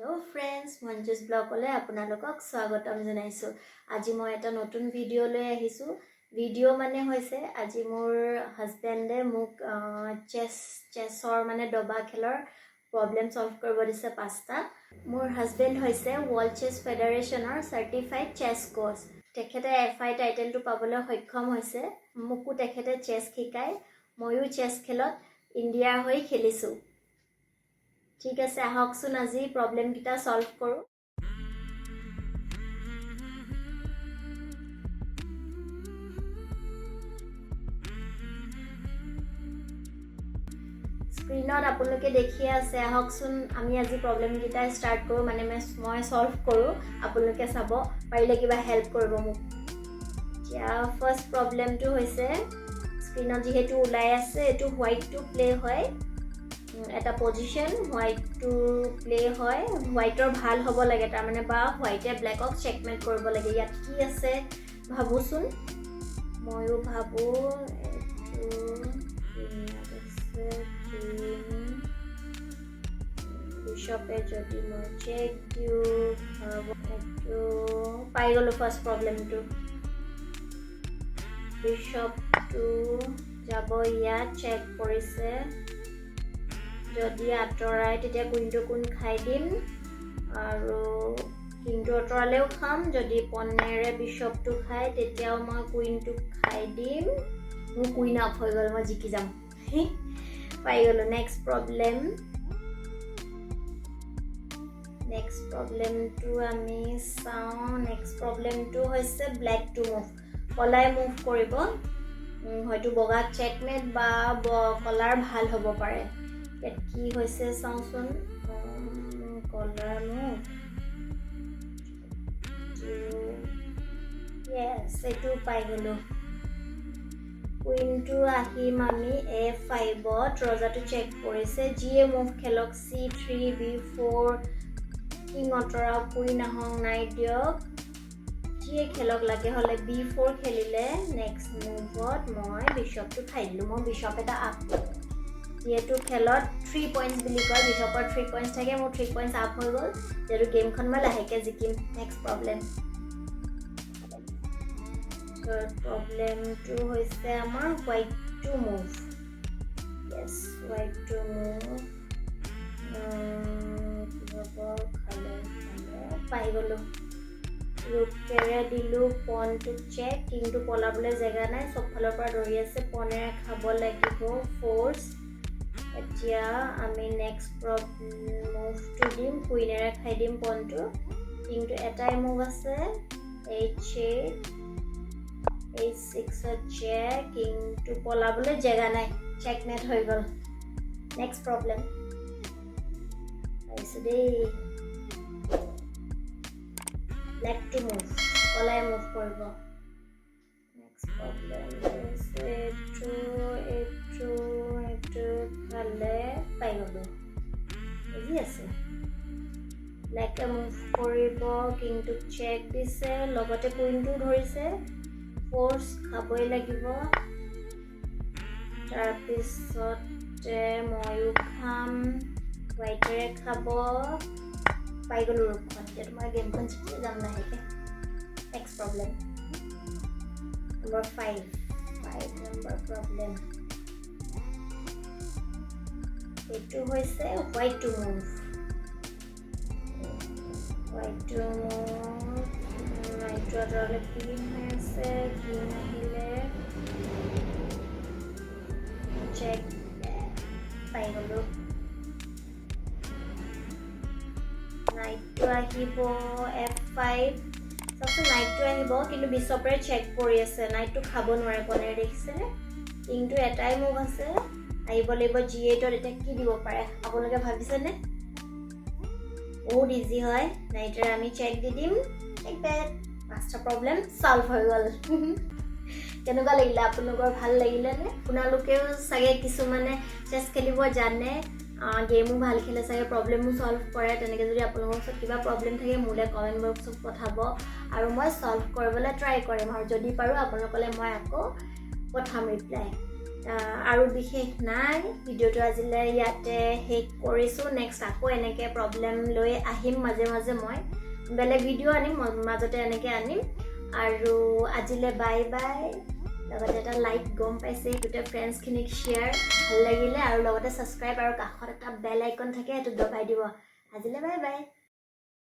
Hello' friends, মঞ্জুজ ব্লগলৈ আপোনালোকক স্বাগতম জনাইছোঁ। আজি মই এটা নতুন ভিডিঅ' লৈ আহিছোঁ। ভিডিঅ' মানে হৈছে আজি মোৰ হাজবেণ্ডে মোক চেছৰ মানে দবা খেলৰ প্ৰব্লেম ছল্ভ কৰিব দিছে পাঁচটা। মোৰ হাজবেণ্ড হৈছে ৱৰ্ল্ড চেছ ফেডাৰেশ্যনৰ চাৰ্টিফাইড চেছ কোচ। তেখেতে এফআই টাইটেলটো পাবলৈ সক্ষম হৈছে। মোকো তেখেতে চেছ শিকায়। ময়ো চেছ খেলত ইণ্ডিয়াৰ হৈ খেলিছোঁ। ঠিক আছে, আহকচোন আজি প্ৰব্লেমকেইটা ছল্ভ কৰোঁ। স্ক্ৰীণত আপোনালোকে দেখিয়ে আছে। আহকচোন, আমি আজি প্ৰব্লেমকেইটা ষ্টাৰ্ট কৰোঁ, মানে মই ছল্ভ কৰোঁ, আপোনালোকে চাব, পাৰিলে কিবা হেল্প কৰিব মোক। এতিয়া ফাৰ্ষ্ট প্ৰব্লেমটো হৈছে, স্ক্ৰীণত যিহেতু ওলাই আছে, এইটো হোৱাইট টু প্লে হয়। এটা পজিশ্যন হোৱাইট টু প্লে হয়। হোৱাইটৰ ভাল হ'ব লাগে তাৰমানে, বা হোৱাইটে ব্লেকক চেকমেট কৰিব লাগে। ইয়াত কি আছে ভাবোচোন। ময়ো ভাবোঁ। এইটো ইয়াত আছে কুইন। বিশপে যদি মই চেক দিওঁ, এইটো পাই গ'লোঁ। ফাৰ্ষ্ট প্ৰব্লেমটো, বিশপটো যাব ইয়াত, চেক কৰিছে। যদি আঁতৰাই, তেতিয়া কুইনটো কোন খাই দিম আৰু কিংটো আঁতৰালেও খাম। যদি পনেৰে বিশপটো খায়, তেতিয়াও মই কুইনটোক খাই দিম। মোৰ কুইন আপ হৈ গ'ল, মই জিকি যাম। পাই গ'লোঁ। নেক্সট প্ৰব্লেম, নেক্সট প্ৰব্লেমটো আমি চাওঁ। নেক্সট প্ৰব্লেমটো হৈছে ব্লেক টু মুভ। কলাই মুভ কৰিব, হয়তো বগাত চেকমেট বা কলাৰ ভাল হ'ব পাৰে। ইয়াত কি হৈছে চাওঁচোন। কলাৰ মুভ, য়েছ, এইটো পাই গ'লোঁ। কুইনটো আহিম আমি এ ফাইভত। ৰজাটো চেক কৰিছে। যিয়ে মুভ খেলক, চি 3, বি 4, কিং আঁতৰাওক, কুইন আহক, নাইট দিয়ক, যিয়ে খেলক লাগে হ'লে, বি 4 খেলিলে নেক্সট মুভত মই বিশপটো খাই দিলোঁ। মই বিশপ এটা আপ, যিহেতু খেলত 3 পইণ্টছ বুলি কয়, বিশপৰ 3 পইণ্টছ থাকে, মোৰ 3 পইণ্টছ আপ হৈ গ'ল। যিহেতু গেমখন মই লাহেকৈ জিকিম। নেক্সট প্ৰব্লেম, প্ৰব্লেমটো হৈছে আমাৰ white to move. Yes, white to move. কি হ'ব? খালে খালে, পাই গ'লোঁ। ৰুকেৰে দিলোঁ পনটোক চেক। কিংটো পলাবলৈ জেগা নাই, চব ফালৰ পৰা ধৰি আছে। পনেৰে খাব লাগিব, ফ'ৰ্চ। এতিয়া আমি নেক্সট মুভটো দিম, কুইনেৰে খাই দিম পনটো। কিংটো এটাই মুভ আছে, এইচ 8। এইচ 6ত চেক। কিংটো পলাবলৈ জেগা নাই, চেকমেট হৈ গ'ল। নেক্সট প্ৰব্লেম পাইছোঁ দেই। ব্লেক টু মুভ, কলাই মুভ কৰিব। নেক্সট প্ৰব্লেম হৈছে এইটো, এইটো, এইটো খালে, পাই গ'লোঁ। ইজি আছে। ব্লেকে মুভ কৰিব। কিংটোক চেক দিছে, লগতে কুইনটোও ধৰিছে। ফ'ৰ্চ, খাবই লাগিব। তাৰপিছতে ময়ো খাম, হোৱাইটেৰে খাব। পাই গ'লোঁ ৰুকখন। এতিয়া তোমাৰ গেমখন জিকিয়ে যাম লাহেকৈ। Next problem number 5, 5 number problem এইটো হৈছে white to move. White to move. নাইটটো আঁতৰালে কুইন হৈ আছে। কিং আহিলে চেক, পাই গ'লোঁ। নাইটটো আহিব এফ 5। চাওকচোন, নাইটটো আহিব, কিন্তু বিচপৰে চেক কৰি আছে। নাইটটো খাব নোৱাৰে পনেৰে, দেখিছেনে? কিংটো এটাই মুভ আছে, আহিব লাগিব জি 8ত। এতিয়া কি দিব পাৰে আপোনালোকে ভাবিছেনে? বহুত ইজি হয়। নাইটেৰে আমি চেক দি দিম, চেকমেট। পাঁচটা প্ৰব্লেম ছল্ভ হৈ গ'ল। কেনেকুৱা লাগিলে আপোনালোকৰ? ভাল লাগিলেনে? আপোনালোকেও চাগে কিছুমানে চেছ খেলিব জানে, গেমো ভাল খেলে চাগে, প্ৰব্লেমো ছল্ভ কৰে। তেনেকৈ যদি আপোনালোকৰ ওচৰত কিবা প্ৰব্লেম থাকে, মোলৈ কমেণ্ট বক্সত পঠাব আৰু মই ছল্ভ কৰিবলৈ ট্ৰাই কৰিম আৰু যদি পাৰোঁ, আপোনালোকলৈ মই আকৌ পঠাম ৰিপ্লাই। আৰু বিশেষ নাই, ভিডিঅ'টো আজিলৈ ইয়াতে শেষ কৰিছোঁ। নেক্সট আকৌ এনেকৈ প্ৰব্লেম লৈ আহিম। মাজে মাজে মই বেলেগ ভিডিঅ' আনিম, মাজতে এনেকৈ আনিম। আৰু আজিলৈ বাই বাই। লগতে এটা লাইক, গম পাইছে, গোটেই ফ্ৰেণ্ডছখিনিক শ্বেয়াৰ ভাল লাগিলে, আৰু লগতে ছাবস্ক্ৰাইব আৰু কাষত এটা বেল আইকন থাকে, সেইটো দবাই দিব। আজিলৈ বাই বাই।